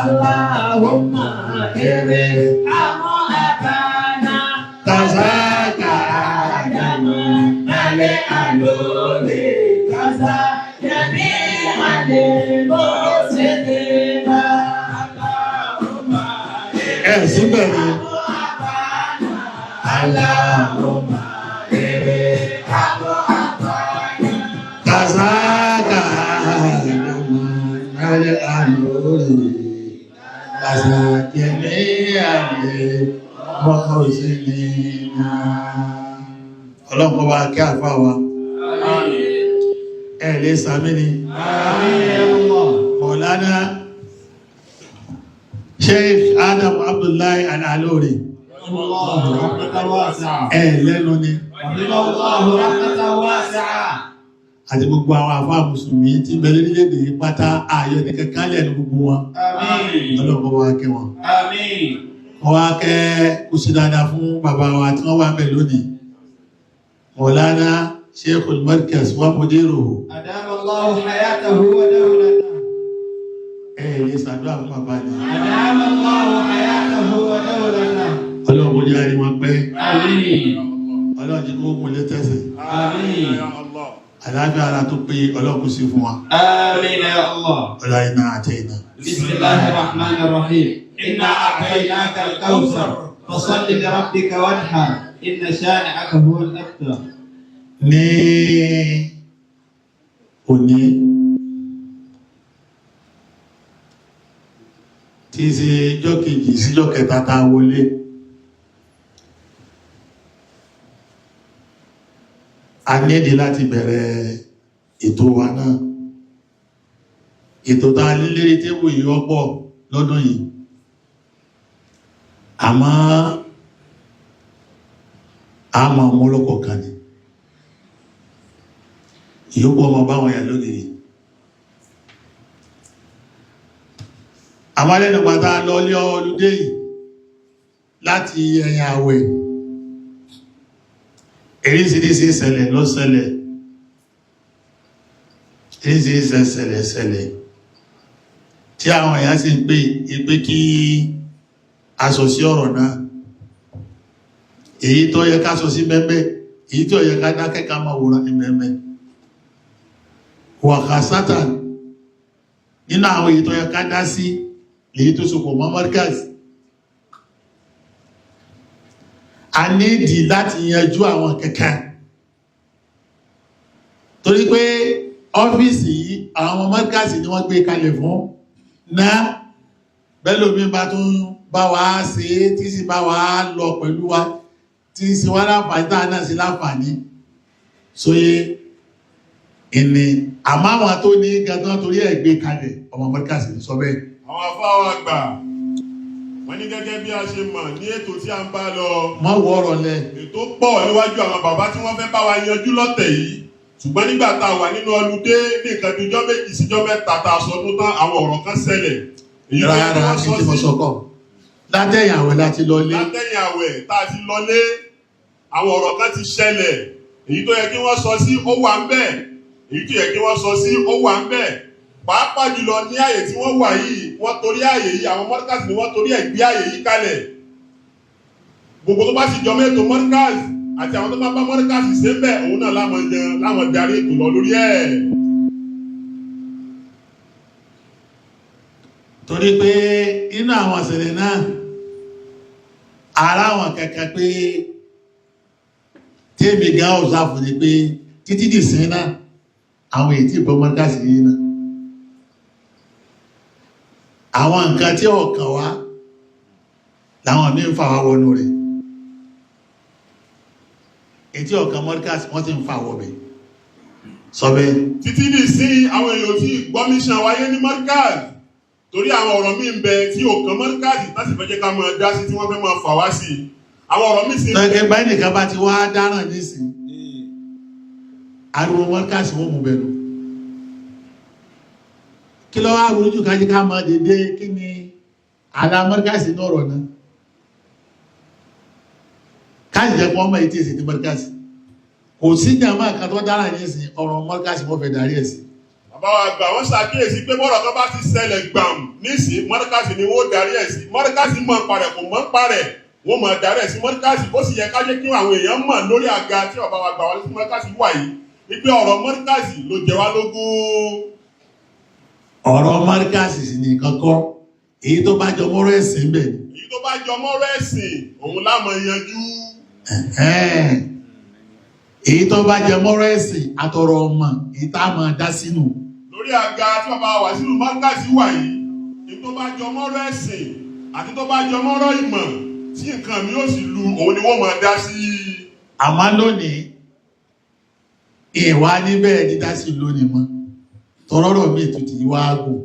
اللهم ارحم أبانا كذاك آدم العلول كذا جميع المحسنين اللهم Ẹ̀ síbẹ̀ ni. اللهم ارحم أبانا كذاك آدم العلول كذا جميع المحسنين. Ọlọ́run kó bá kí àfáà wa. Ẹ lè sàmí ni. آمين يا الله. Mọ̀lánà Sheikh Adam Abdullahi Al-Alori. الله رحمة واسعة. Ẹ lẹ́nu ni. رحمه الله رحمة واسعة. Àti gbogbo àwọn àfáà mùsùlùmí tí ń bẹ lórílẹ̀-èdè yìí pátá, ààyè ní kankan lẹ́nu gbogbo wọn. آمين. Ọlọ́run kó bá kẹ́ wọn. آمين. Wọ́n wá kẹ́ kó sí dáadáa fún bàbá wa tí wọ́n wà ń bẹ̀ lónìí. Mọ̀lánà Sheikhul Markaz wa mudiruhu. أدام الله حياته ودولته. Ẹ lè ṣàdúrà fún bàbá ni. أدام الله حياته ودولته. Ọlọ́run kó jẹ́ àrí wọn pẹ́. آمين. Ọlọ́run jẹ́ kó mú létẹ́sẹ̀. آمين. Àlàáfíà ara tó pé, Ọlọ́run kó sí fún wa. آمين يا الله. Ọlá iná àti iná. بسم الله الرحمن الرحيم. إنا أعطيناك الكوثر فصل لربك وانحر إن شانئك هو الأبتر. Ní òní tí í ṣe ijọ́ kejì síjọ́ kẹta tá a wọlé, a nídi láti bẹ̀rẹ̀ ètò wa náà. Ètò tá a ní lérí tébù yìí ọ̀pọ̀ lọ́dún yìí, àmọ́ a máa mú lọ́kọ̀ọ̀kan ni, ìyókù ọmọ báwọn yà lógiri. Àmọ́ lẹ́nu pàtà lọ lé ọlúdé yìí láti ẹ̀yìn àwẹ̀, eríṣiríṣi ìṣẹ̀lẹ̀ ló ṣẹlẹ̀, eríṣiríṣi ìṣẹ̀lẹ̀ ṣẹlẹ̀ tí àwọn èèyàn sì ń pè ìpé kí a sọ sí ọ̀rọ̀ náà. Èyí tó yẹ ká sọ sí mẹ́mẹ́, èyí tó yẹ ká dákẹ́ ká máa wòrán ní mẹ́mẹ́ wàhálà sátán. Nínú àwọn èyí tó yẹ ká dá sí, èyí tó sopọ̀ mọ́ Markaz, a nídìí láti yanjú àwọn kankan, torí pé ọ́fíìsì yìí, àwọn ọmọ Markaz ni wọ́n gbé kalẹ̀ fún náà. Bẹ́lómi bá tún bá wa ṣe é, tí sì bá wa lọ pẹ̀lú wa, tí sì wá láǹfààní, táà náà sí láǹfààní sóyé ìní. Àmọ́ àwọn tó ní gangan torí ẹ̀ gbé kalẹ̀, ọmọ Markaz ní sọ bẹ́ẹ̀. Àwọn afáwà àgbà wọ́n ní gẹ́gẹ́ bí a ṣe mọ̀ ní ètò tí a ń bá lọ, Mọ́ wọ́ọ̀rọ̀ lẹ. ètò pọ̀ níwájú àwọn bàbá tí wọ́n fẹ́ bá wa yanjú lọ́tẹ̀ yìí, ṣùgbọ́n nígbà tá a wà nínú ọludé ní nǹkan bí ijọ́ 2 síjọ́ 3 tá a sọ tó tán, àwọn ọ̀rọ̀ kan ṣẹlẹ̀ èyí tó yẹ kí Rárá, wọ́n sọ tí mo sí. sọ kọ́, látẹ̀yìn àwẹ̀ láti lọ lé. Látẹ̀yìn àwẹ̀ tá a ti lọlé, àwọn ọ̀rọ̀ kan ti ṣẹlẹ̀. Èyí tó yẹ kí wọ́n sọ sí, ó wà ń bẹ̀. Èyí tó yẹ kí wọ́n sọ sí, ó wà ń bẹ̀, pàápàá jùlọ ní àyè tí wọ́n wà yìí. Wọ́n torí àyè yìí, àwọn Markaz ni wọ́n torí ẹ̀ gbé àyè yìí kalẹ̀. Gbogbo tó bá sì jọ mẹ́tò Markaz àti àwọn tó bá bá Markaz ṣe ń bẹ̀, òun náà láwọn yan láwọn darí ètò lọ lórí ẹ̀. Torí pé inú àwọn ìṣẹ̀lẹ̀ náà, ara àwọn kankan pé tèmi gan ọ̀sáfù ni pé títí dì sí náà, àwọn èyí tí ìbọn Markaz yìí náà, àwọn nǹkan tí ọ̀kàn wá làwọn míì ń fà wá wọnú rẹ̀. Èyí tí ọ̀kan Markaz, wọ́n ti ń fà wọ̀bẹ̀ sọ bẹ́ẹ̀. Títí dì sí, àwọn èèyàn tí gbọ́ mission wáyé ní Markaz, torí àwọn ọ̀rọ̀ míì ń bẹ tí ò kan Markaz láti fẹ́ jẹ́ ká máa dá sí, tí wọ́n fẹ́ máa fà wá sí. Àwọn ọ̀rọ̀ míì sì ń bẹ. Tọ́kẹ́ báyìí nìkan bá ti wá dáràn nísìn, ariwo Markaz wọ́n mú bẹ̀rù. Kí ló wá burú jù kájí ká máa dédé kí ni àlà Markaz ní ọ̀rọ̀ náà, káàsì jẹ́ pé wọ́n mọ̀ ètí èsì ní Markaz. Kò sí jàmáà kan tó dáràn nísìn, ọ̀rọ̀ Markaz wọ́n fẹ́ darí ẹ̀ sí. Bàbá Bàbá wa àgbà wọ́n ṣàkíyèsí pé bọ́rọ̀ kan bá ti ṣẹlẹ̀ gbàm nísìnyí, mọ́ríkàsì ni wọ́n darí ẹ̀ sí. Mọ́ríkàsì mọ̀ ń parẹ̀, kò mọ̀ ń parẹ̀, wọ́n mọ̀ darí ẹ̀ sí mọ́ríkàsì. Ó sì yẹ ká jẹ́ kí àwọn èèyàn mọ̀ lórí àga tí bàbá wa àgbà wọlé sí mọ́ríkàsì wà yìí wípé ọ̀rọ̀ mọ́ríkàsì ló jẹ wá lógún. Ọ̀rọ̀ mọ́ríkàsì sì ní kankan, èyí tó bá jọ mọ́rọ̀ ẹ̀sìn bẹ̀ ni. Èyí tó bá jọ mọ́rọ̀ ẹ̀sìn òun lámọ̀ yanjú. Ẹ̀hẹ́n. Èyí tó bá jẹ mọ́rọ̀ ẹ̀sìn àtọ̀rọ̀ ọmọ, èyí tá a máa dá sínú. Lórí àga tí bàbá wa sínú mọ́ríkàsì wà yìí, èyí tó bá jọ mọ́rọ̀ ẹ̀sìn àti tó bá jọ mọ́rọ̀ ìmọ̀ tí nǹkan mi ó sì lu, òun ni wọ́n máa dá sí. Àmọ́ lónìí, ìwà níbẹ̀ dídá sí lónìí mọ́, tọrọrọ̀ mi tó ti wá gùn.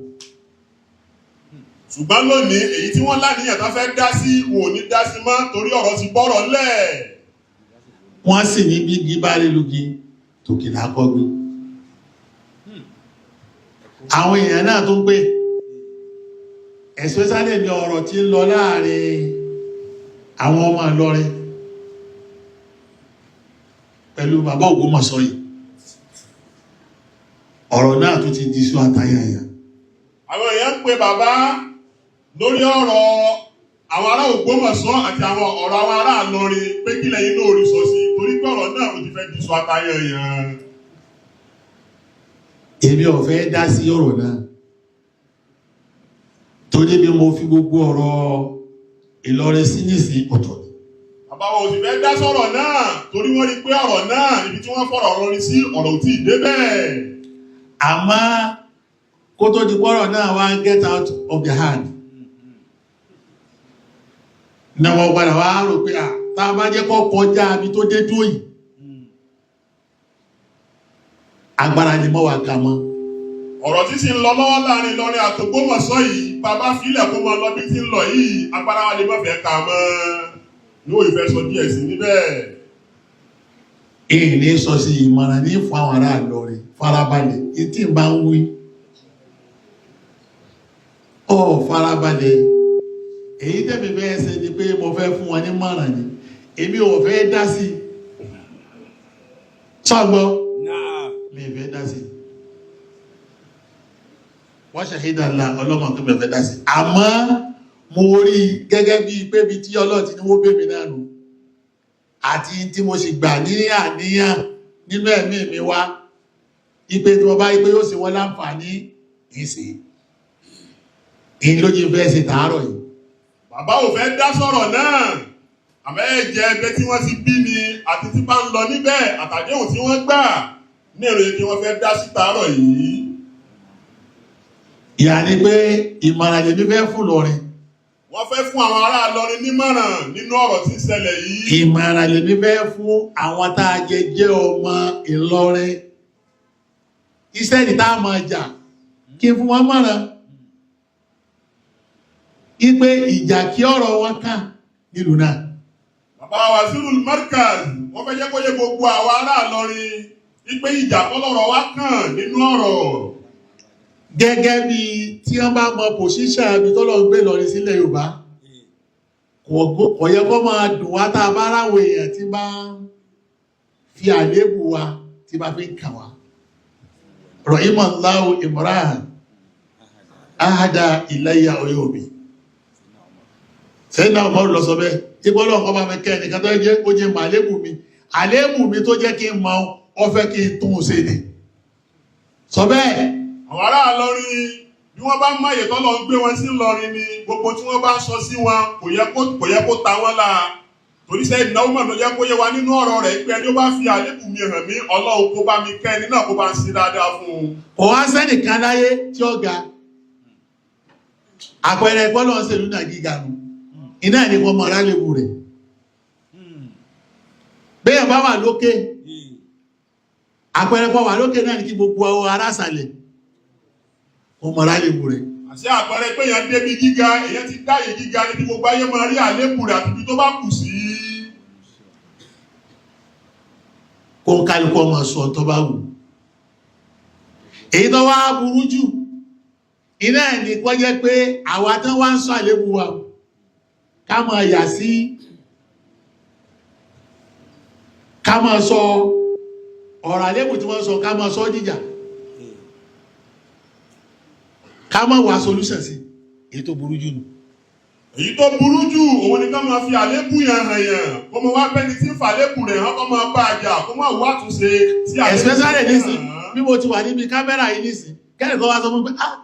Ṣùgbọ́n lónìí, èyí tí wọ́n láníyàn tó fẹ́ dá sí, wọn ò ní dá sí mọ́ torí ọ̀rọ̀ ti bọ́rọ̀ lẹ̀. Wọ́n sì ní bí gíbárí lugi tòkè lákọ́gbé. Àwọn èèyàn náà tó ń pè, especially ní ọ̀rọ̀ tí ń lọ láàrin àwọn ọmọ Ìlọrin pẹ̀lú bàbá Ògbómọ̀ṣọ́ yìí, ọ̀rọ̀ náà tó ti di sú àtayàyà. Àwọn èèyàn ń pe bàbá lórí ọ̀rọ̀ àwọn ará Ògbómọ̀ṣọ́ àti àwọn ọ̀rọ̀ àwọn ará Ìlọrin pé kílẹ̀ yín náà rí sọ sí, torí pé ọ̀rọ̀ náà ó ti fẹ́ di sú àtayàyà. Èmi ò fẹ́ dá sí ọ̀rọ̀ náà torí bí mo fi gbogbo ọ̀rọ̀ Ìlọrin sí nísìn ọ̀tọ̀ ni. Bàbá wa ò sì fẹ́ dá sọ̀rọ̀ náà torí wọ́n rí pé ọ̀rọ̀ náà, ibi tí wọ́n fọ̀rọ̀ Ìlọrin sí, ọ̀rọ̀ ò tí ì débẹ̀. Àmọ́ kó tó di pọ́rọ̀ náà wá get out of the hand náà, wọ́n padà wá rò pé à tá a bá jẹ́ kó kọjá ibi tó dé dúró yìí, agbára ni mọ́ wa kà mọ́. Ọ̀rọ̀ tí sì ń lọ lọ́wọ́ láàrin Ìlọrin àtògbómọ̀ṣọ́ yìí, bàbá filẹ̀ kó mọ lọ bí tí ń lọ yìí, agbára wa lè má fẹ́ kà mọ́ ní òye fẹ́ sọ díẹ̀ sí níbẹ̀. Èyí ní sọ sí ìmọ̀ràn ní fún àwọn ará Ìlọrin, farabalẹ̀ etí ń bá ń wí ọ, farabalẹ̀. Èyí tẹ̀mí fẹ́ ṣe ni pé mo fẹ́ fún wọn ní mọ̀ràn ni, èmi ò fẹ́ dá sí sọ́gbọ́ mi fẹ́ dá sí. Wọ́n ṣàhídà ńlá ọlọ́mọ tó mi fẹ́ dá sí, àmọ́ mo rí gẹ́gẹ́ bíi pé bí tí Ọlọ́run ti ní wó bèmí náà nù àti tí mo sì gbà ní àníyàn nínú ẹ̀mí mi wá ipe tí wọ́n bá ipé yóò ṣe wọ́n láǹfààní ìsì ìyí ló jí fẹ́ ṣe tàárọ̀ yìí. Bàbá ò fẹ́ dá sọ̀rọ̀ náà, àmọ́ ẹ jẹ́ ẹgbẹ́ tí wọ́n ti bí mi àti tí bá ń lọ níbẹ̀ àtàdéhùn tí wọ́n gbà ní èrò kí wọ́n fẹ́ dá sí tàárọ̀ yìí. Ìyà ni pé ìmọ̀ràn lèmi fẹ́ fún Ìlọrin. Wọ́n fẹ́ fún àwọn ará Ìlọrin nímọ̀ràn nínú ọ̀rọ̀ tí ń ṣẹlẹ̀ yìí. Ìmọ̀ràn lèmi fẹ́ fún àwọn tá a jẹ jẹ́ ọmọ Ìlọrin, iṣẹ́ ní tá a máa jà kí n fún wọn mọ̀ràn ipe ìjà kí ọ̀rọ̀ wọn kàn nílùú náà. Bàbá Wazirul Markaz wọ́n fẹ́ jẹ́ kó yé gbogbo àwọn ará Ìlọrin wípé ìjà kọ́lọ́rọ̀ wa kàn nínú ọ̀rọ̀. Gẹ́gẹ́ bí tí wọ́n bá mọ pòṣíṣà ibi tọ́lọ́ ń gbé Ìlọrin sílẹ̀ Yorùbá, kò yẹ kó máa dùn wá tá a bá ráwọ̀ èèyàn tí bá ń fi àléébù wa tí bá fi ń kà wá. Rahimallahu Imran ahada ilayya oyomi sẹ́yìn náà mọ́ lọ sọ bẹ́ẹ̀ ipò ọlọ́run kọ́ bá mi kẹ́ ẹnìkan tó jẹ́ kó jẹ́ mọ àléébù mi, àléébù mi tó jẹ́ kí n mọ ọ fẹ́ kí n tún un ṣe ni sọ bẹ́ẹ̀. Àwọn ará Ìlọrin, bí wọ́n bá máyè tọ́lọ́ ń gbé wọn sí Ìlọrin ni, gbogbo tí wọ́n bá sọ sí wọn kò yẹ kó ta wọ́n la, torí sẹ́yìn ìnáwó mọ̀ ló jẹ́ kó yé wa nínú ọ̀rọ̀ rẹ̀ pé ẹni ó bá fi àléébù mi hàn mí, Ọlọ́run kó bá mi kẹ́ ẹni náà, kó bá ń ṣe dáadáa fún un. Kò wá sẹ́nìkan láyé tí ó ga, àpẹẹrẹ bọ́lọ̀ ń ṣèlú náà gíga nù iná ní kò mọ̀ rálẹ́bù rẹ̀. Bẹ́ẹ̀ bá wà lókè, àpẹẹrẹ pọ̀ wà lókè náà ní kí gbogbo ará sàlẹ̀ kò mọ̀ rálẹ́bù rẹ̀. Àṣé àpẹẹrẹ pé èèyàn débi gíga, èèyàn ti dáyè gíga níbi gbogbo ayé máa rí àléébù rẹ̀ àti ibi tó bá kù sí. Kó ń kálukú ọmọ sọ tó bá wù. Èyí tó wá burú jù iná ẹ̀ ní kọ́ jẹ́ pé àwa tán wá ń sọ àléébù wa, ká máa yà sí, ká máa sọ ọ̀rọ̀ àléébù tí wọ́n sọ, ká máa sọ jíjà. Ká má wá solution sí èyí tó burú jù nù. Èyí tó burú jù òun ni ká máa fi àléébù yẹn hàn yẹn, kó máa wá bẹ́ni tí ń fa àléébù rẹ̀ hàn, kó máa bá a jà, kó máa wá àtúnṣe sí àléébù Especially rẹ̀ nísìn hàn. bí mo ti wà níbi kámẹ́rà yìí nísìn, kẹ́nìkan wá sọ fún mi pé, ah,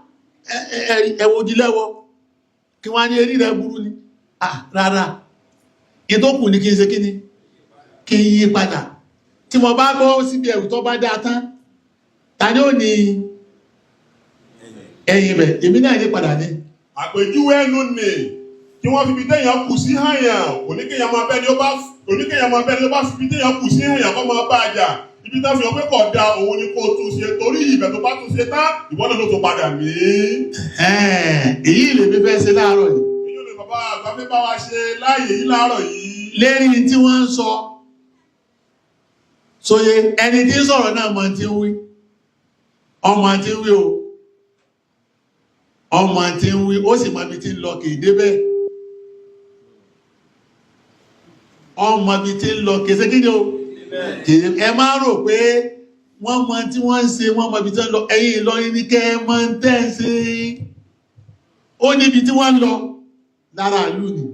ẹ wo ojúlẹ́wọ́, kí wọ́n á ní eré rẹ̀ burú ni. Ah, rárá, èyí tó kù ní kí n ṣe kí ni, kí n yí padà. Tí mo bá bọ́ síbi ẹ̀rù tó bá dáa tán, ta ni ó ní ẹ̀yìn rẹ̀? Èmi náà yí padà ní. Àpèjúwe ẹnu nì kí wọ́n fi ibi téèyàn kù sí hàn yàn, oníkéèyàn máa bẹ́ni ó bá oníkéèyàn máa bẹ́ni ó bá fi ibi téèyàn kù sí hàn yàn kó máa bá a jà. Ibi tá fi hàn pé kò da òun ni kó tún ṣe, torí ìbẹ̀ tó bá tún ṣe tán, ìwọ náà ló tún padà mí. Ẹ̀ẹ́n, èyí lèmi fẹ́ ṣe láàárọ̀ yìí. Èyí ò lè bàbá àgbà fẹ́ bá wa ṣe láàyè yìí láàárọ̀ yìí. Lérí tí wọ́n ń sọ sóye, ẹni tí ń sọ̀rọ̀ náà mọ̀ tí ń wí, ọmọ tí ń wí o, ọmọ tí ń wí, ó sì mọ ibi tí ń lọ, kì í débẹ̀. Ọmọ ibi tí ń lọ kì í ṣe kí ni o, kì í. Ẹ má rò pé wọ́n mọ tí wọ́n ń ṣe, wọ́n mọ ibi tí wọ́n ń lọ. Ẹ̀yin Ìlọrin ní kẹ́ ẹ mọ ń tẹ́ ń ṣe. Ó níbi tí wọ́n ń lọ lára ìlú ni.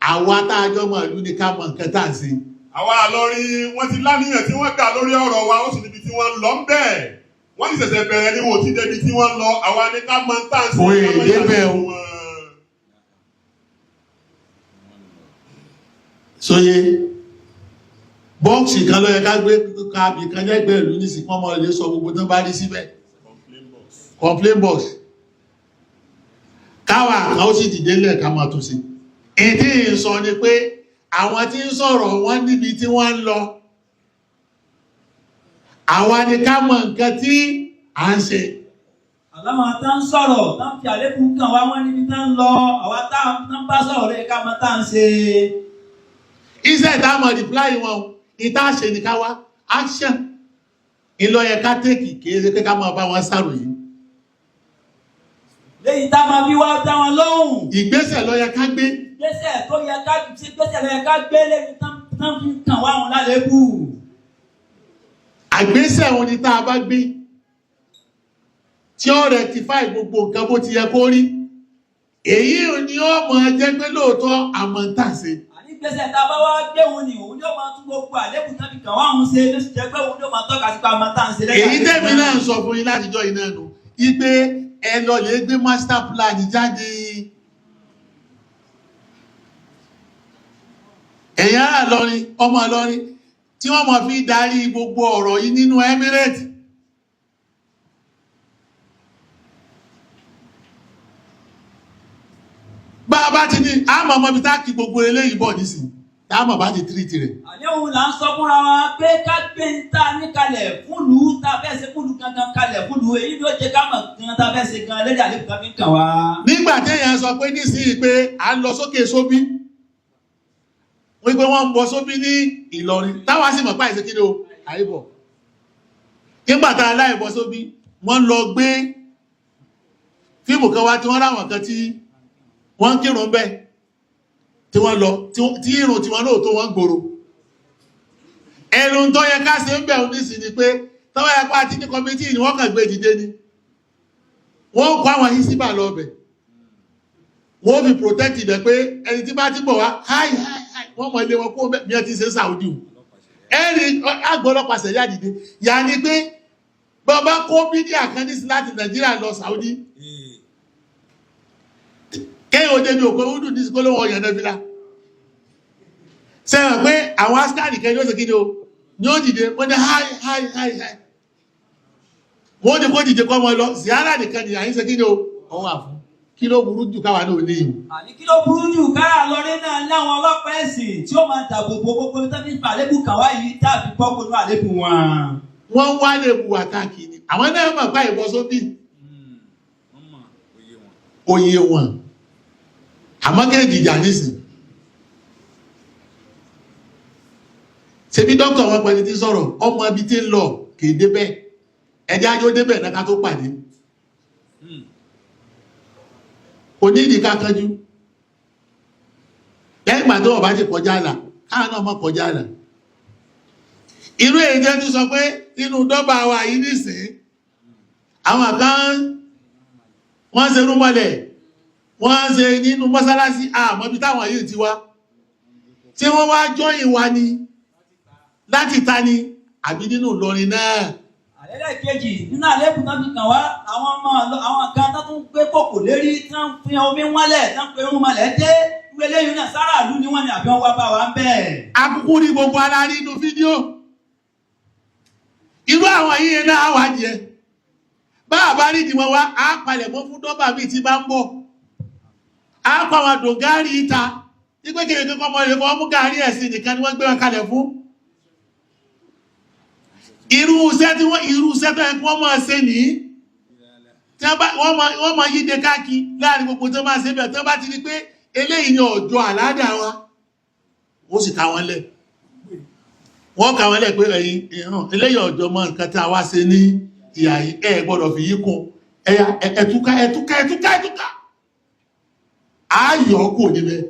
Àwa tá a jọ mọ ìlú ni ká mọ nǹkan tá à ń ṣe. Àwa Ìlọrin, wọ́n ti láníyàn tí wọ́n dà lórí ọ̀rọ̀ wa, ó sì níbi tí wọ́n ń lọ ń bẹ̀. Wọ́n sì ṣẹ̀ṣẹ̀ bẹ̀rẹ̀ ni, wò ti débi tí wọ́n ń lọ. Àwa ni ká mọ tá à ń ṣe. Kò ká má ì débẹ̀ o. ṣàṣìṣe wọn. Sóye, bọ́ọ̀sì kan ló yẹ ká gbé ká bì kan lẹ́gbẹ̀ẹ́ ìlú nísìnyí, kọ́ mọ́ lè sọ gbogbo tó bá rí síbẹ̀. Complain box. Káwa kan ó sì dìde lẹ̀ ká máa tún sí. Ìdí ìsọ ni pé àwọn tí ń sọ̀rọ̀ wọ́n níbi tí wọ́n ń lọ. Àwa ni ká mọ nǹkan tí à ń ṣe. Àláwọn tá ń sọ̀rọ̀ tá ń fi àléébù kàn wá, wọ́n níbi tá ń lọ. Àwa tá ń bá sọ̀rọ̀ rẹ̀ ká mọ tá ń ṣe. Iṣẹ́ ìta mọ̀ reply wọn, ìta ṣe ní ká wá action ìlọ yẹ ká tèkì, kìí ṣe pé ká máa bá wọn ṣàròyé. Léyìí tá máa fi wá dá wọn lóhùn. Ìgbésẹ̀ ló yẹ ká gbé. Gbésẹ̀ tó yẹ ká ṣe, gbésẹ̀ ló yẹ ká gbé léyìí tá ń fi kàn wá wọn lálébù. Àgbésẹ̀ òun ni tá a bá gbé tí ó rectify gbogbo nǹkan bó ti yẹ kó rí, èyí ni ó mọ̀ jẹ́ pé lóòótọ́ àmọ́ ń tà sí. Àní gbésẹ̀ tá a bá wá gbé òun ni òun yóò máa tún gbogbo àlébù tán fi kàn wá òun ṣe, ló sì jẹ́ pé òun yóò máa tọ́ka sí pé àmọ́ tá à ń ṣe lẹ́yìn. Èyí tẹ̀mí náà ń sọ fún yín látijọ́ yìí náà nù ipe ẹ lọ lè gbé master plan jáde. Ẹ̀yin ará Ìlọrin, ọmọ Ìlọrin, tí wọ́n máa fi darí gbogbo ọ̀rọ̀ yìí nínú Emirate. Bá a bá ti ní àmọ́ ọmọ ibi tá a kí gbogbo eléyìí bọ̀ nísìnyí, tá a mọ̀ bá ti tírìtì rẹ̀. Àní òun là ń sọ fúnra wa pé ká gbé ń ta níkalẹ̀ fúlùú tá a fẹ́ ṣe fúlùú gangan kalẹ̀ fúlùú, èyí ló jẹ́ ká mọ̀ gan tá a fẹ́ ṣe gan lẹ́jà àlébù kan fi ń kàn wá. Nígbà téèyàn sọ pé nísìnyí pé à ń lọ sókè sóbí, wípé wọ́n ń bọ sóbí ní Ìlọrin, táwa sì mọ̀ páìsí kí ni o àìbọ̀. Nígbà tá a láìbọ̀ sóbí, wọ́n lọ gbé fíìmù kan wá tí wọ́n ráwọn kan tí wọ́n ń kírun bẹ́ẹ̀, tí wọ́n lọ tí irun tí wọ́n náà tó wọ́n gbòòrò. Ẹnu tó yẹ ká ṣe ń bẹ̀ nísìnyí ni pé tọ́wọ́ yẹ pa àti ní kọmitì ni wọ́n kàn gbé dìde ni, wọ́n kó àwọn hísíbà lọ bẹ̀, wọ́n fi protect ibẹ̀ pé ẹni tí bá ti bọ̀ wá háì háì háì, wọ́n mọ ilé wọn kó bẹ́ẹ̀ bí wọ́n ti ṣe Saudi o. Ẹni àgbọ̀ ọlọ́pàá sẹ̀yà dìde yà ni pé bàbá kó bídíà kan ní sí láti Nàìjíríà lọ Saudi, kéèyàn ó débi òkú ọdún ní kó lóun ọyàn náà fìlà sẹ́wọ̀n pé àwọn askari kan yóò ṣe kí ni o ní ó dìde, wọ́n ní háì háì háì háì, wọ́n ní kó dìde kọ́ ọmọ lọ ziyara nìkan ni àyín ṣe kí ni o ọwọ́ àfún. Kí ló burú jù káwa náà ní ìwò? Àní kí ló burú jù kára lọrí náà láwọn ọlọ́pàá ẹ̀sìn tí ó máa dàbò bo gbogbo ibi tó fi ń fa àlébù kàn wá yìí tá a fi bọ́ gbogbo àlébù wọn. Wọ́n wá lè bu àtàkì ni àwọn náà mọ̀ pa ìbọn sóbì oyè wọn, àmọ́ kéèjì ìjà nísìn. Ṣebí dókítà wọn pẹ̀lú tí ń sọ̀rọ̀, ọmọ ibi tí ń lọ kì í débẹ̀, ẹjẹ́ ajó débẹ̀ náà ká tó pàdé. Kò ní ìdí ká kánjú. Lẹ́yìn ìgbà tó wọ́n bá ti kọjá àlà, káà náà mọ́ kọjá àlà. Irú èyí jẹ́ tó sọ pé inú dọ́gba wa yìí nísìn, àwọn kan Wọ́n ṣe rúmọlẹ̀, wọ́n ṣe nínú mọ́sálásí, àmọ́ ibi táwọn yìí ti wá. Tí wọ́n wá jọyìn wa ni láti ta ni àbí nínú Ìlọrin náà? Àlẹ́lẹ́kejì nínú àléébù tán fi kàn wá, àwọn ọmọ àwọn kan tó tún gbé kòkò lérí tí wọ́n fi omi wálẹ̀ tí wọ́n pe irúnmọlẹ̀ dé ìwé lẹ́yìn náà, sáràlú ni wọ́n ní àbí wọ́n wá bá wa ń bẹ̀. Akúkú ní gbogbo ara nínú fídíò. Irú àwọn yìí náà wà jẹ. Bá a bá rí di wọn wá, á palẹ̀ mọ́ fún dọ́bà bíi ti bá ń bọ̀. Á pa àwọn dògárì ìta. Wípé kèrè kankan ọmọ rẹ̀ fọwọ́ mú gàárì ẹ̀sìn nìkan ni wọ́n gbé wọn kalẹ̀ fún. Irú iṣẹ́ tí wọ́n, irú iṣẹ́ tó yẹ kí wọ́n máa ṣe nìyí. Tí wọ́n bá wọ́n máa yíde káàkiri láàrin gbogbo tó máa ṣe bẹ̀, tí wọ́n bá ti rí pé eléyìí ni ọ̀jọ́ àládà wa, wọ́n sì ká wọn lẹ̀. Wọ́n ká wọn lẹ̀ pé ẹ̀yin ìran eléyìí ọ̀jọ́ mọ nǹkan tí a wá ṣe ní ìyà yìí, ẹ gbọ́dọ̀ fi yí kún. Ẹ̀yà ẹ̀túká ẹ̀túká ẹ̀túká ẹ̀túká. Á yọ̀ ọ́ kò níbẹ̀.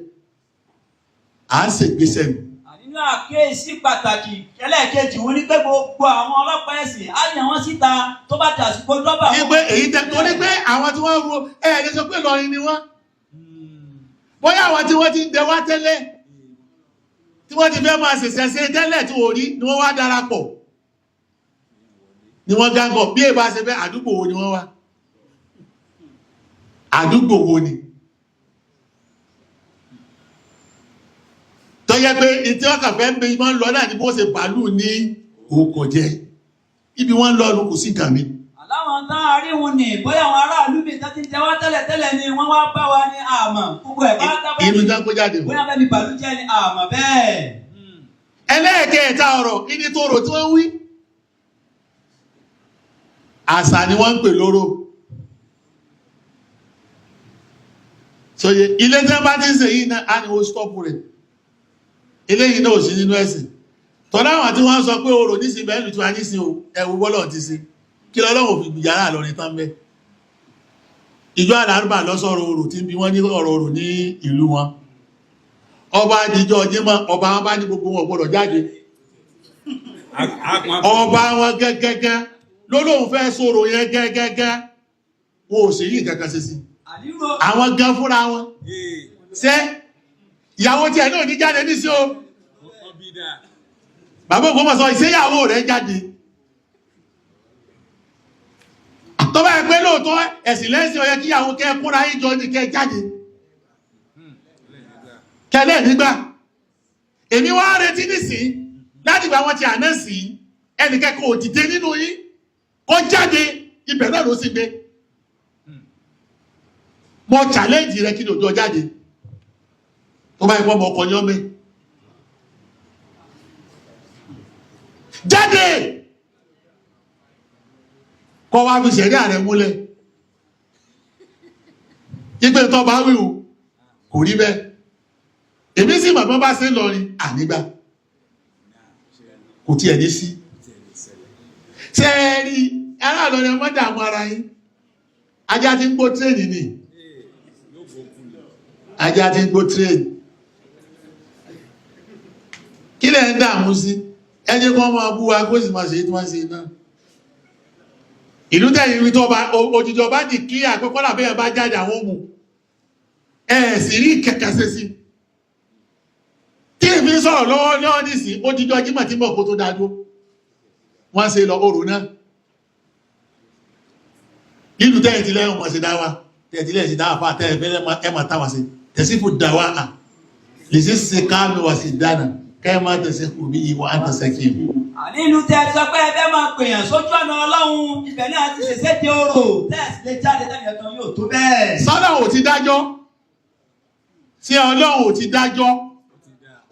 À ń ṣègbésẹ̀ nù. Nínú àkíyèsí pàtàkì ẹlẹ́ẹ̀kejì wọn ní pé gbogbo àwọn ọlọ́pàá ẹ̀sìn á yàn wọ́n síta tó bá dàsìkò dọ́bà. Ní pé èyí tẹ torí pé àwọn tí wọ́n ro ẹ̀ lè sọ pé Ìlọrin ni wọ́n. Bóyá àwọn tí wọ́n ti ń dẹ wá tẹ́lẹ̀, tí wọ́n ti fẹ́ máa ṣẹ̀ṣẹ̀ ṣe tẹ́lẹ̀ tí wọ́n rí ni wọ́n wá darapọ̀, ni wọ́n gángọ̀. Bí èbá ṣe fẹ́, àdúgbò wo ni wọ́n wá? Àdúgbò wo ni tó yẹ pé ìtí ọkà fẹ́ ń bẹ ìmọ̀ ń lọ náà ni bó ṣe bàálù ní òkò jẹ ibi wọ́n ń lọ lù kò sí nǹkan mi. Àláwọn tán aríhun ni bóyá àwọn aráàlú mi tán ti ń jẹ wá tẹ́lẹ̀ tẹ́lẹ̀ ni wọ́n wá bá wa ní àmọ́ gbogbo ẹ̀ bá dábàá Inú tán kó jáde mọ́. bóyá fẹ́ fi bàlújẹ́ ni àmọ́ bẹ́ẹ̀. Ẹlẹ́ẹ̀kẹta ọ̀rọ̀ ìní tó rò tí wọ́n wí, àṣà ni wọ́n ń pè lóró. Sóye ilé tí wọ́n bá ti ń ṣe yìí náà á ní ó stọ́pù rẹ̀. Eléyìí náà ò sí nínú ẹ̀sìn. Tọ́lá àwọn tí wọ́n sọ pé orò nísìn bẹ́ẹ̀ lù tí wọ́n nísìn o, ẹ̀wù bọ́lọ̀ ti ṣe kí lọ́lọ́run fi gbìyàrá lọ́rin tán bẹ́ẹ̀. Ìjọ àlárúbà lọ́sọ̀rọ̀ orò tí ń bi wọ́n ní ọ̀rọ̀ orò ní ìlú wọn. Ọba àdìjọ Jímọ̀, ọba wọn bá ní gbogbo wọn gbọ́dọ̀ jáde. Ọba wọn gẹ́gẹ́gẹ́ lólóhùn fẹ́ sọ̀rọ̀ yẹn gẹ́gẹ́gẹ́, wọn ò sì rí nǹkan kan ṣe sí. Àdírò Àwọn gan fúnra wọn ṣé ìyàwó tiẹ̀ náà ní jáde ní sí o. Bàbá Ògbómọ̀ṣọ́, ìṣéyàwó rẹ̀ jáde tó bá yẹ pé lóòótọ́ ẹ̀sìn lẹ́sìn, ó yẹ kíyàwó kẹ́ kúnra yín jọ ní kẹ́ jáde kẹlẹ́ nígbà. Èmi wá retí nísìn láti gbà wọn ti àná sí ẹnìkẹ́kọ̀ọ́ òdìdé nínú yín kó jáde, ibẹ̀ náà ló sì gbé. Mo challenge rẹ, kí ni òjò jáde tó bá yẹ kó ọmọ ọkọ ní ọmọ ẹ jáde kọ́ wá fi ṣẹ̀rí ààrẹ múlẹ̀ ìgbé tó bá wíwù kò rí bẹ́ẹ̀. Èmi sì mọ̀ bá ṣe ń lọrin ànígbà kò tiẹ̀ ní sí. Ṣé ẹ rí aráàlú ọmọ dààmú ara yín, ajá ti ń gbó tírèènì ni, ajá ti ń gbó tírèènì. Kí lẹ̀ ń dààmú sí? Ẹ jẹ́ kó máa bú wa, kó sì máa ṣe tí wọ́n ṣe náà. Ìlú tẹ̀yìn rí tó bá òjijì ọba di kí àkọ́kọ́ làbẹ́ ẹ̀ bá jáde àwọn òmù ẹ̀ sì rí kẹ̀kẹ́ ṣe sí. Tí èmi ń sọ̀rọ̀ lọ́wọ́ lọ́wọ́ nísìn, òjijì ọjímọ̀ tí mọ̀ kó tó dájú wọ́n ṣe lọ orò náà. Nínú tẹ́yìn tí lẹ́yìn mọ̀ sí dáwà tẹ́yìn tí lẹ́yìn sí dáwà fún àtẹ́yìn fẹ́ ẹ máa táwà sí tẹ̀sífù dáwà à lè sí ṣe káàmì wà sí dáná kẹ́ ẹ máa tẹ̀sí kù bí ìwà àtẹ̀sẹ̀ kì í. Àní ìlú tẹ́ ẹ sọ pé ẹ fẹ́ máa pèèyàn sójú ọ̀nà Ọlọ́run, ibẹ̀ náà ti ṣẹ̀ṣẹ̀ di orò tẹ́ ẹ sì lè jáde tẹ́lẹ̀ kan yóò tó bẹ́ẹ̀. Sọ́dọ̀ ò ti dájọ́, ṣé Ọlọ́run ò ti dájọ́?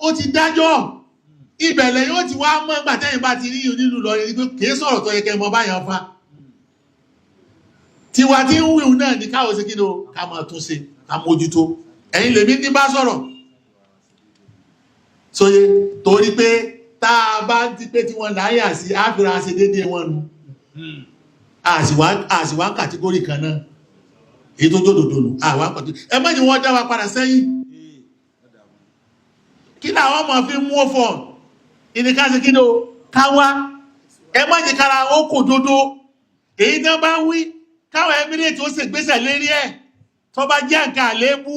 Ó ti dájọ́. Ìbẹ̀lẹ̀ yóò ti wá mọ́ ìgbà tẹ́yìn bá ti rí onílù lọ rí pé kìí sọ̀rọ̀ tó yẹ kẹ́ mọ báyọ̀ fa. Tiwa tí ń wíwù náà ní káwọ́ sí kí ni o, ká máa tún ṣe, ká mójútó. Ẹ̀yin lèmi ní bá sọ̀rọ̀ sóye, torí pé tá a bá ti pé tí wọ́n láyà sí àfihàn ṣe déédéé wọn nu, àṣìwá kàtígórì kan náà èyí tó jòdòdò nù àwọn àpàtó. Ẹ má ní wọ́n dá wa padà sẹ́yìn. Kí làwọn ọmọ fi mú fọ̀ ìníká sí kí ni o, ká wá. Ẹ má ní kára ó kò dodo èyí tán bá wí. Káwọn Emirate ó ṣègbésẹ̀ lérí ẹ̀. Tó bá jẹ́ nǹkan àléébù,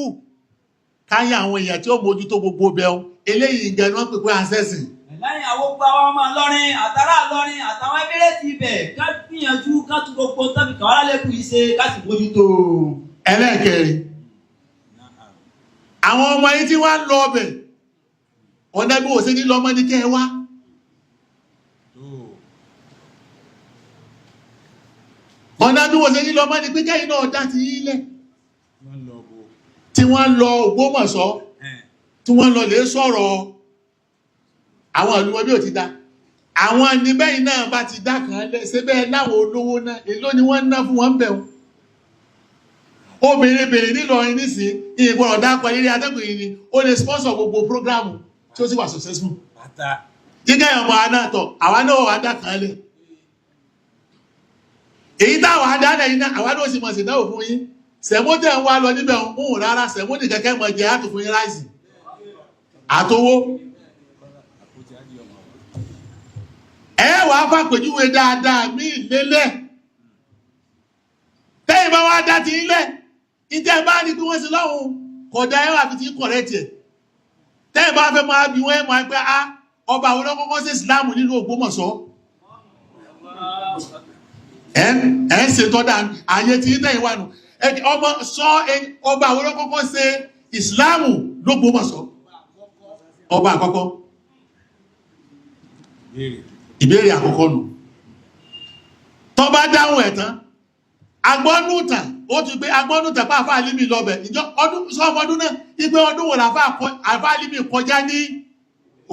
káyà àwọn èèyàn tí ó mójútó gbogbo bẹ́ẹ̀. Eléyìí gan ni wọ́n pè pé àṣẹ̀sìn. Lẹ́yìn àwọn gbogbo àwọn ọmọ Ìlọrin àtàrà Ìlọrin àtàwọn Emirate ibẹ̀, ká gbìyànjú ká tún gbogbo tán fi kàn wá lálébù yìí ṣe, ká sì mójútó. Ẹlẹ́ẹ̀kẹrin, àwọn ọmọ yìí tí wọ́n ń lọ ọbẹ̀, ọ̀nà bí wọ́n ṣe ní lọ́mọ ní kẹ́ ẹ wá. Ọ̀nà bí wọ́n ṣe ní lọ́mọ ní pé kẹ́yìn náà dá ti yín lẹ̀. Tí wọ́n lọ Ògbómọ̀ṣọ́, tí wọ́n lọ lè sọ̀rọ̀ àwọn ìlú wọn bí ò ti dá. Àwọn níbẹ̀yìn náà bá ti dá kan lẹ̀, ṣe bẹ́ẹ̀ láwọn olówó náà, èló ni wọ́n ń ná fún wọn bẹ̀ wọ́n. Obìnrin bèrè nílọrin nísìn, ìgbọ̀rọ̀ dápọ̀ eré atẹ́gùn yìí ni ó lè sponsor gbogbo prógrámù tí ó sì wà successful. Jíjẹ́ ọmọ anáàtọ̀, àwa náà wà dá kan lẹ̀. Èyí táwọn adálẹ̀ yìí náà, àwa náà sì mọ̀ sí náà fún yín. Sẹ̀mó tẹ̀ ń wá lọ níbẹ̀ ń hùn rárá, sẹ̀mó ní kẹ́kẹ́ mọ̀ jẹ́ àtò fún yín ráìsì àtowó. Ẹ wàá fàpèjúwe dáadáa mí lélẹ̀. Tẹ́yìn bá wá dá ti ń lẹ̀, ìtẹ́ bá ní pé wọ́n sí lọ́hùn kọ̀dá ẹwà fi ti kọ̀rẹ́tì ẹ̀. Tẹ́yìn bá fẹ́ máa bí wọ́n máa pẹ́ á ọba àwọn olókọ́kọ́ sí ìsìláàmù nínú Ògbómọ̀ṣọ́. Ẹ ń ṣe tọ́da ayé tí tẹ́yìn wà nù. Ọmọ sọ ọba àwọn olókọ́kọ́ sí ìsìláàmù l'Ógbómọ̀ṣọ́. Ọba àkọ́kọ́. Ìbéèrè àkọ́kọ́ nù. Tó bá dáhùn ẹ̀ tán, agbọ́nùtà ó ti gbé agbọ́nùtà pa àfáà Álímì lọ́bẹ̀ ìjọ ọdún sọ́mọ ọdún náà ipé ọdún wò láfáà Álímì kọjá ní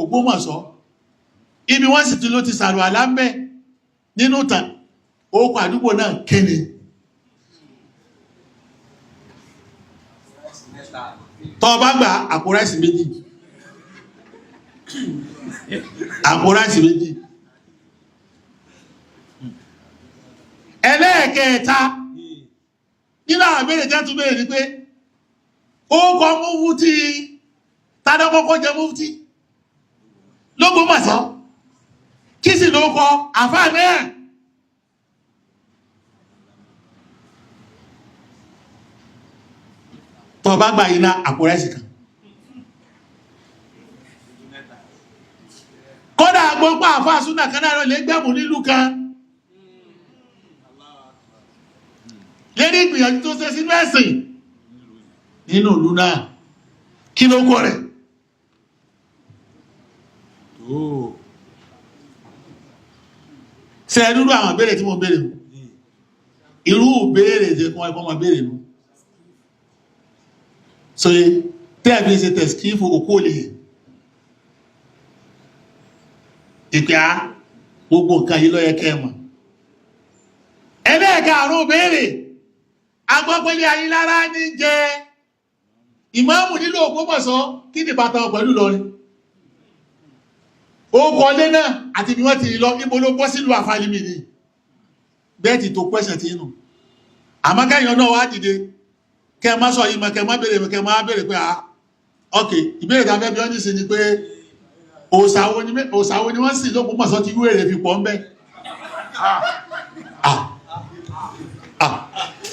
Ògbómọ̀ṣọ́, ibi wọ́n sì ti ló ti sàrò àlámbẹ́ nínú tàn ókò àdúgbò náà kéne. Tó bá gba àpò ráìsì méjì, àpò ráìsì méjì. Ẹlẹ́ẹ̀kẹta nínú àwọn ìbéèrè jẹ́ tún béèrè ní pé ó kọ múfútí tádọ́kọ́kọ́ jẹ múfútí l'Ógbómọ̀ṣọ́, kí sì ló kọ àfáà náà? Tó bá gbà iná àpò ráìsì kan. Kódà gbọ́pá àfáà súnà kan náà lè gbẹ̀mù nílùú kan lérí ìgbìyànjú tó ṣe sínú ẹ̀sìn nínú ìlú náà, kí ló kọ́ rẹ̀? Ṣe irú àwọn ìbéèrè tí mo béèrè nù? Irú ìbéèrè tí wọ́n ẹ̀kọ́ máa béèrè nù. So tẹ́ẹ̀bí ṣe tẹ̀síkífù òkú lè ìpé á gbogbo nǹkan yìí ló yẹ kẹ́ mọ̀. Ẹlẹ́ẹ̀ka àrùn béèrè, agbọ́pẹ́lẹ́ Ayílára ní jẹ ìmáàmù nílò Ògbómọ̀ṣọ́, kí ni bàtà pẹ̀lú Ìlọrin? Ó kọlé náà àti bí wọ́n ti lọ ibo ló bọ́ sílùú àfàlìmì ni bẹ́ẹ̀ ti tó kwẹ́sàn tí inú. Àmọ́ kẹ́yìn náà wá dìde kẹ́ má sọ yìí mọ́, kẹ́ má béèrè, kẹ́ má béèrè pé ah ok, ìbéèrè tá a fẹ́ bí wọ́n ní sí ni pé òòṣà wo ni wọ́n sì l'Ógbómọ̀ṣọ́ tí wéèrè fi pọ̀ ń bẹ́?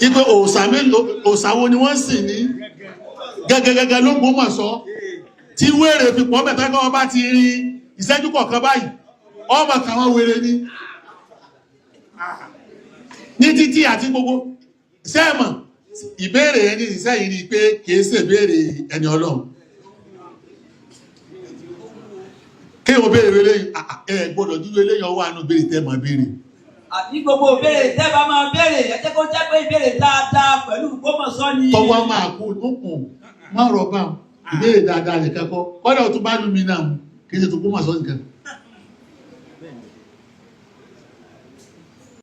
Ipe òòṣà wo ni wọ́n sì ní gẹ́gẹ́gẹ́gẹ́ l'Ógbómọ̀ṣọ́ tí wéèrè fi pọ̀ ń bẹ́, tẹ́kọ̀ wọ́n bá ti rí ìṣẹ́jú kọ̀ọ̀kan báyìí ọmọ kan wọ́n wèrè ní ní títí àti gbogbo sẹ́ẹ̀mọ̀. Ìbéèrè ẹni ìṣẹ́yìn ni pé kìí ṣe ìbéèrè ẹni Ọlọ́run kí o béèrè eléyìí, ẹ gbọ́dọ̀ dúró eléyìí ọwọ́ àánú béèrè tẹ́ mọ̀ béèrè. Àbí gbogbo ìbéèrè tẹ́ bá máa béèrè, ẹ jẹ́ kó jẹ́ pé ìbéèrè dáadáa pẹ̀lú Ògbómọ̀ṣọ́ ni. Tọwọ́ máa kú nùkùn má rọ̀bà ìbéèrè dáadáa nìkan kọ́, kọ́dà ó tún bá lù mí náà mú kì í ṣe tó Ògbómọ̀ṣọ́ nìkan.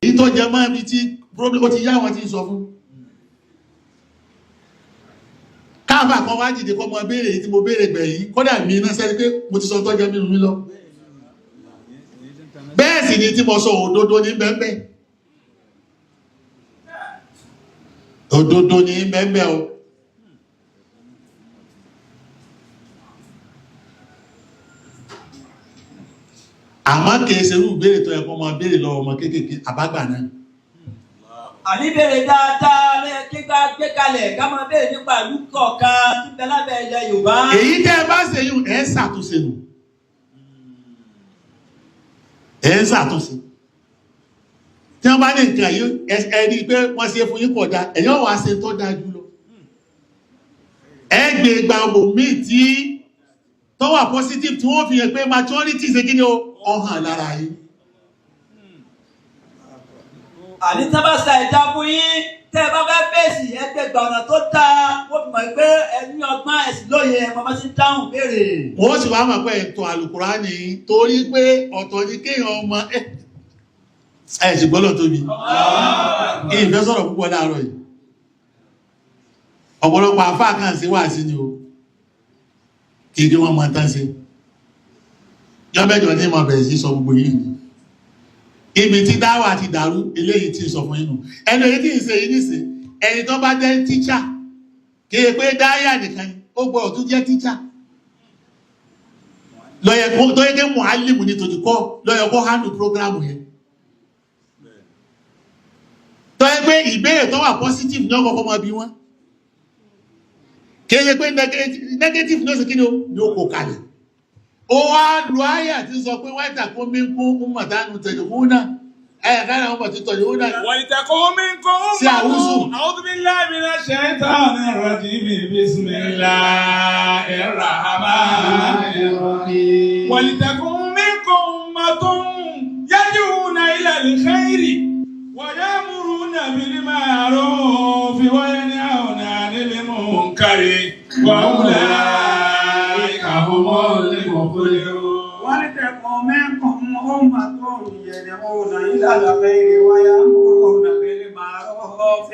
Èyí tó jẹ mọ́ ibi tí problem ó ti yá wọn ti ń sọ fún. Káàfà kan wá dìde kọ́ mọ béèrè èyí tí mo béèrè gbẹ̀yìn, kọ́dà mi iná sẹ́ni pé mo ti sọ tó jẹ mímu mi lọ. Bẹ́ẹ̀ sì ni tí mo sọ òdodo ní bẹ́ẹ̀, òdodo ní bẹ́ẹ̀ o. Àmọ́ kìí ṣe irú ìbéèrè tó yẹ kó máa béèrè lọ́wọ́ ọmọ kéékèèké àbágbà náà. Àní béèrè dáadáa ló yẹ kí ká gbé kalẹ̀ ká máa béèrè nípa ìlú kọ̀ọ̀kan tí bẹ lábẹ́ ilẹ̀ Yorùbá. Èyí tẹ́ ẹ bá ṣe yún, ẹ̀ ń ṣàtúnṣe nù, ẹ̀ ń ṣàtúnṣe. Tí wọ́n bá ní nǹkan yìí, ẹ rí i pé wọ́n ṣe fún yín kódà, ẹ̀yọ́ wàá ṣe tó dáa jù lọ. Ẹ gbé gba míì tí tó wà positive, tí wọ́n fi hàn pé maturity ṣe kí ni o, ọ̀hàn lára yín. Àní tá bá sa ìdá fún yín, tẹ́ ẹ bá fẹ́ fèsì, ẹ gbé gba ọ̀nà tó dáa, wọ́n fi mọ̀ pé ẹ ní ọgbọ́n, ẹ sì lóye, ẹ mọ̀ sí dáhùn béèrè. Wọ́n sì wá mọ̀ pé ètò àlùkùránì, torí pé ọ̀tọ̀ ní kéèyàn ọmọ ẹ̀ sì gbọ́dọ̀ tóbi. Ìfẹ́ sọ̀rọ̀ púpọ̀ láàárọ̀ yìí. Ọ̀pọ̀lọpọ̀ àfáà kan sí wà sí ni o, kí kí wọ́n mọ tán sí jọ́mẹ́jọ ní mọ̀ bẹ̀rẹ̀ sí sọ gbogbo yìí ni ibi tí dáwà ti dàrú. Eléyìí tí ń sọ fún yín nù, ẹnu èyí tí ń ṣe yìí nìsín, ẹni tó bá jẹ́ tíṣà, kí ẹ pé dáyà nìkan ni ó gbọ́dọ̀ tún jẹ́ tíṣà lọ́yẹ kó tó yẹ kí muallimu ní tòjú kọ́ lọ́yẹ kó handle program yẹn, tó yẹ pé ìbéèrè tó wà positive ní ọkọ̀ọ̀kọ́ máa bí wọ́n, kí ẹ pé negative ní ó sì kí ni ó ní ó kò kalẹ̀. Ó wá lu àyà tí sọ pé wáìtà kó mi kún mọ̀tánù tẹ̀lé fún náà ẹ̀yà kára wọn bọ̀ tí tọ̀lé fún náà. ولتكن منكم Sí àwùsù. أمة. أعوذ بالله من الشيطان الرجيم. بسم الله الرحمن الرحيم. ولتكن منكم أمة يدعون إلى الخير ويأمرون بالمعروف وينهون عن المنكر وأولئك هم المفلحون. ولتكن منكم أمة يدعون إلى الخير ويأمرون بالمعروف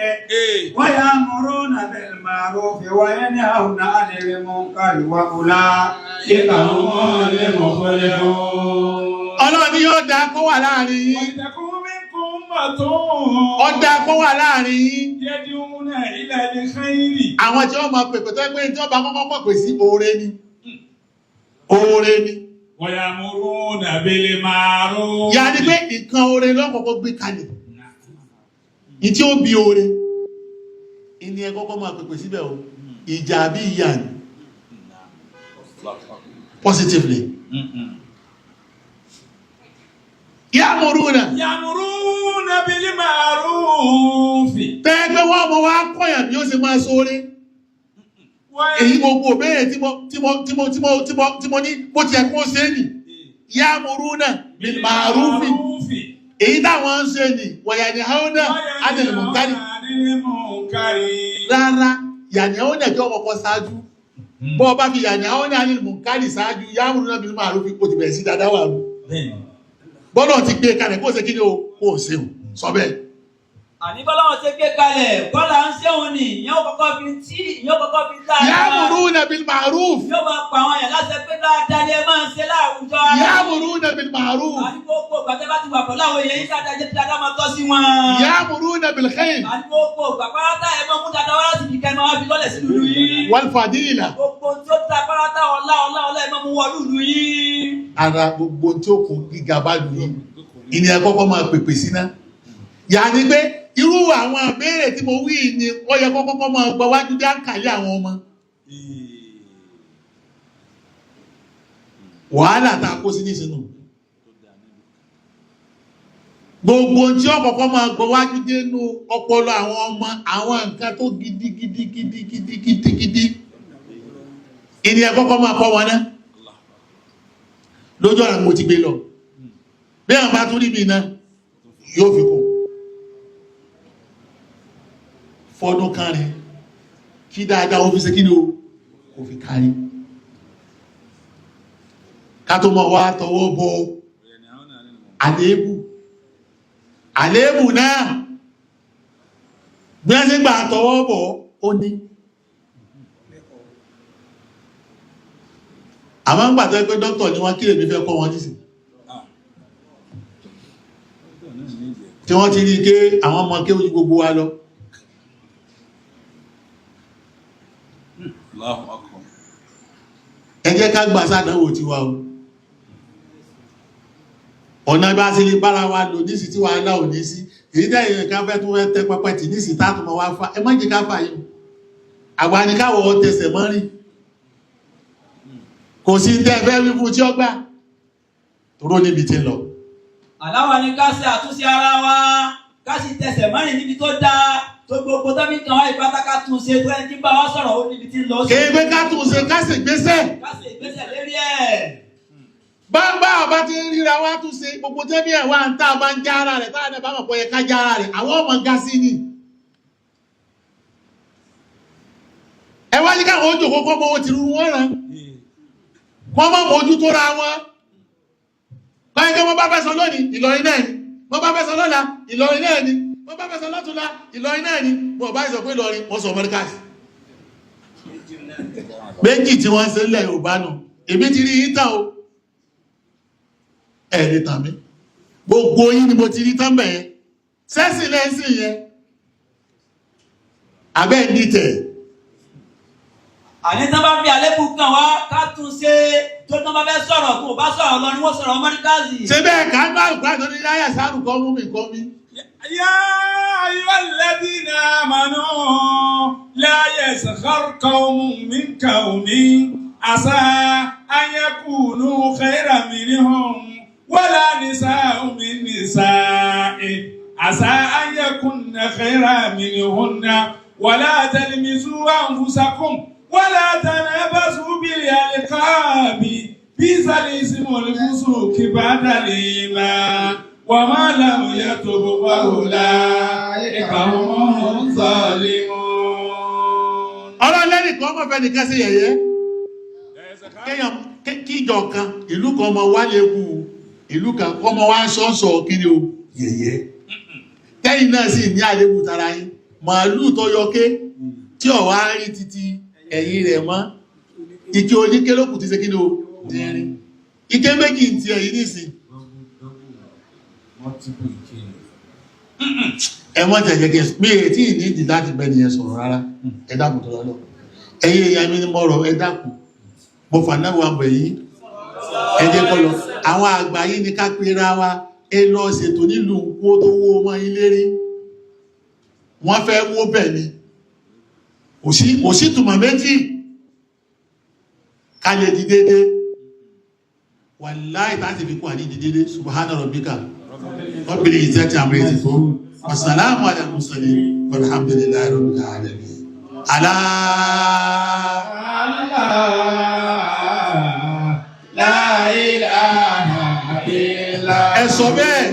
ويأمرون بالمعروف وينهون عن المنكر وأولئك هم هم المفلحون. Ọlọ́run ni yóò dáa kó wà láàrin yín. ولتكن منكم أمة Ó dáa kó wà láàrin yín. يدعون إلى الخير. Àwọn tí wọ́n máa pèpè, tó yẹ pé tí wọ́n bá kọ́kọ́ pèpè sí oore ni, oore ni. ويأمرون بالمعروف. Yà ni pé nǹkan oore lọ́kọ̀ọ́kọ́ gbé kalẹ̀ ní tí ó bí oore ìní ẹ kọ́kọ́ máa pèpè síbẹ̀ o. Ìjà bí ìyà ni positively. Ya'muruna يأمرون بالمعروف. Tẹ́gbẹ́ wọ́n mọ̀ wá kọ́yàn bí ó ṣe máa sóore. Èyí gbogbo òbéèrè tí mo tí mo tí mo tí mo tí mo tí mo ní bó ti ẹ̀kún ó ṣe é nì. Ya'muruna bil ma'rufi, èyí táwọn ń ṣe nì, wa yanhauna 'anil munkari. Rárá, yanhauna jọ kọ́kọ́ ṣáájú. Bọ́ ọ bá fi yanhauna 'anil munkari ṣáájú ya'muruna bil ma'rufi, kò ti bẹ̀rẹ̀ sí dáadáa wà rú. Bọ́lọ̀ ti gbé kalẹ̀ kó ṣe kí ni o, kó o ṣeun sọ bẹ́ẹ̀. Àní bọ́lá wọn ṣe gbé kalẹ̀ kọ́lá ń ṣéun ni ìyẹn ó kọ́kọ́ fi tí ìyẹn ó kọ́kọ́ fi dáadáa. Ya'muruna bil ma'ruf. Yóò máa pa àwọn èèyàn láṣẹ pé dáadáa ni ẹ máa ń ṣe láwùjọ ara. Ya'muruna bil ma'ruf. Àní gbogbo ìgbà tẹ́ bá ti wà pẹ̀lú àwọn èèyàn yín, dáadáa jẹ́ dáadáa máa tọ́ sí wọn. Ya'muruna bil khair. Àní gbogbo ìgbà pátá, ẹ máa mú dáadáa wá láti ibìkan, ẹ máa wá fi lọ́lẹ̀ sínú ìlú yín. Wal fadila. Gbogbo tí ó ta pátá, ọlá ọlá ọlá, ẹ máa mú wọlú ìlú yín. Ara gbogbo tí ó kún gíga bá lù yín ìní ẹ kọ́kọ́ máa pèpè síná. Yà ni pé irú àwọn àbẹ́rẹ́ tí mo wí ni ó yẹ kọ́kọ́ máa gba wájú dé àǹkàlẹ́ àwọn ọmọ. Wàhálà tá a kó sí nísìnyí, gbogbo tí ó kọ́kọ́ máa gbọ́ wájú dénú ọpọlọ àwọn ọmọ, àwọn nǹkan tó gidi gidi gidi gidi gidi gidi ìní ẹ kọ́kọ́ máa kọ́ wọn náà. Lójú ọ̀nà mo ti gbé lọ, bí àwọn bá tún rí mi náà yóò fi kún fọdún kan rẹ̀ kí dáadáa ó fi ṣe kí ni o, kò fi kárí, ká tó mọ̀ wá tọwọ́ bọ àléébù. Àléébù náà, bí wọ́n ṣe gbà tọwọ́ bọ̀ ó ní àmọ́ ń gbà tó pé dókítà ni wọ́n, kí lèmi fẹ́ kọ́ wọn nísìn tí wọ́n ti rí ké àwọn ọmọ kéwú ju gbogbo wa lọ. Allahu Akbar. Ẹ jẹ́ ká gbà sádánwò tiwa o. Ọ̀nà bá ṣe lè bára wa lò ní sí tí wàhálà ò ní sí. Èyí tẹ́ ìrìn kan fẹ́ tún fẹ́ tẹ́ pẹpẹ tì ní sí tátù mọ́ wá fa. Ẹ má jẹ́ ká fà yìí. Àwa ni káwọ̀ tẹsẹ̀ mọ́ rìn. Kò sí tẹ́ fẹ́ wí fún tí ó gbà. Toró níbi tí ń lọ. Àláwa ni ká ṣe àtúnṣe ara wa, ká sì tẹsẹ̀ mọ́rin níbi tó dáa, tó gbogbo tọ́bí kan wá ìpátá ká tún ṣe tó ẹni tí ń bá wa sọ̀rọ̀ ó níbi tí ń lọ sí. Kéègbé ká tún ṣe ká sì gbéṣẹ́. Ká ṣe ìgbésẹ̀ lérí ẹ̀. Bá ọba ti ń ríra wá tún ṣe gbogbo tẹ́bí ẹ̀ wá ń tá a bá ń já ara rẹ̀ táwọn ẹ̀ bá mọ̀ pé ó yẹ ká já ara rẹ̀ àwọn ọmọ ga sí ni. Ẹ wá ní káwọn ojú kókó mọ owó ti rú wọn rán. Wọ́n mọ̀ mójú tó ra wọn. Báyìí kí wọ́n bá fẹ́ sọ lónìí, Ìlọrin náà ni. Wọ́n bá fẹ́ sọ lọ́la, Ìlọrin náà ni. Wọ́n bá fẹ́ sọ lọ́túnla, Ìlọrin náà ni. Wọ́n bá sọ pé Ìlọrin, wọ́n sọ Mọ́ríkàsì. Méjì tí wọ́n ń ṣe nílẹ̀ Yorùbá nù. Èmi ti rí yín tán o. Ẹ lè tàn mí. Gbogbo yín ni mo ti rí tán bẹ̀yẹn. Sẹ́sìn lẹ́sìn yẹn. Abẹ́ ń dìtẹ̀. Àní tán bá fi àlébù kàn wá ká tún ṣe tó tán bá fẹ́ sọ̀rọ̀ kó o bá sọ̀rọ̀ lọ ni wọ́n sọ̀rọ̀ Mọ́ríkàsì. Ṣé bẹ́ẹ̀ ká ń bá àlùkò àti oníláyà sáàrù kọ́ mú mi kọ́ mi? يا أيها الذين آمنوا لا يسخر قوم من قوم عسى أن يكونوا خيرا منهم ولا نساء من نساء عسى أن يكن خيرا منهن ولا تلمزوا أنفسكم ولا تنابزوا بالألقاب بئس الاسم الفسوق بعد الإيمان وما لم يتب فأولئك هم الظالمون. Ọlọ́run lẹ́nìkan ọmọ fẹ́ nìkan sí yẹ̀yẹ́. Kéèyàn kíjọ kan, ìlú kan ọmọ wá lè kú, ìlú kan kọ́mọ wá sọ́ọ̀sọ̀ kiri o, yẹ̀yẹ́. Tẹ́yìn náà sì ní àléébù tara yín. Màálù tó yọké tí ò wá rí títí ẹ̀yìn rẹ̀ mọ́. Ike oníké lókùn ti ṣe kí ni o, dín. Ike méjì ti ẹ̀yìn nísìn. Ẹ mọ́ tẹ̀jẹ̀ kí mi èyí tí ní ìdí láti bẹ́ nìyẹn sọ̀rọ̀ rárá. Ẹ dákun tó lọ́lọ́. Ẹ̀yin èèyàn mi ni mo rọ̀, ẹ dákun. Mo fà náà wà bẹ̀ yín. Ẹ jẹ́ kó lọ. Àwọn àgbà yìí ni ká pera wa. Ẹ lọ ṣètò nílùú kó tó wó ọmọ yín lérí. Wọ́n fẹ́ wó bẹ̀ ni. Kò sí ìtumọ̀ méjì. Ká lè di dédé. Wàláhì tá sì fi kú àní di dédé. Subhana rabbika. Rabbil izzati amma yasifun. Wassalamu ala al-mursalin. Walhamdulillahi rabbil alamin. Alá. La ilaha illa Ẹ sọ bẹ́ẹ̀.